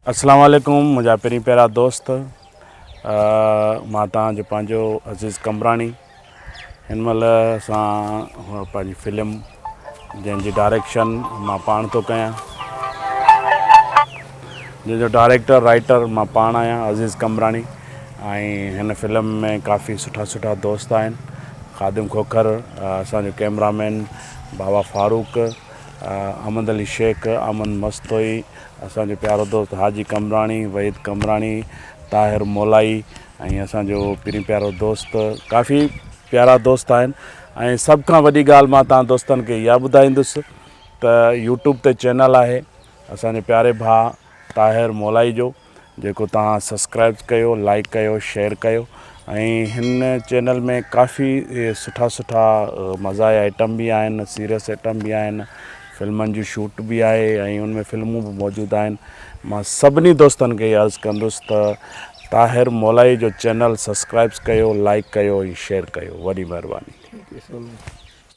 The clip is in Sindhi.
اسلام عليڪم منهنجا پرين پيارا دوست مان توهان جو پنهنجو عزيز قمبراڻي هن مهل اسان پنهنجي فلم جنهن جي ڊائريڪشن مان پاڻ ٿو ڪيان جنهن جو ڊائريڪٽر رائٽر مان پاڻ آهيان عزيز قمبراڻي ۽ هن فلم ۾ ڪافي سٺا سٺا دوست آهن خادم کوکر اسان جو ڪيمرا مين بابا فاروق احمد علي شيخ احمد مستوئي اسان جو پيارو دوست حاجي قمبراڻي، وحيد قمبراڻي، طاهر مولائي ۽ اسان جو پرين پيارو دوست ڪافي پيارا دوست آهن ۽ سڀ کان وڏي ڳالهه مان توهان دوستن کي اها ٻڌائيندس ته يوٽيوب تي چينل آهي اسان جي پياري ڀاء طاهر مولائي جو جيڪو توهان سبسڪرائب ڪيو لائيڪ ڪيو شيئر ڪيو ۽ هن چينل ۾ ڪافي سٺا سٺا مزاحيه آئٽم به آهن سيريس آئٽم به آهن فلمن جون شوٽ به آهي ۽ ان ۾ فلمون به موجود آهن مان سڀني دوستن کي عرض ڪندس ته طاهر مولائي جو چينل سبسڪرائب ڪيو لائيڪ ڪيو ۽ شيئر ڪيو وڏي مهرباني. Thank you so much.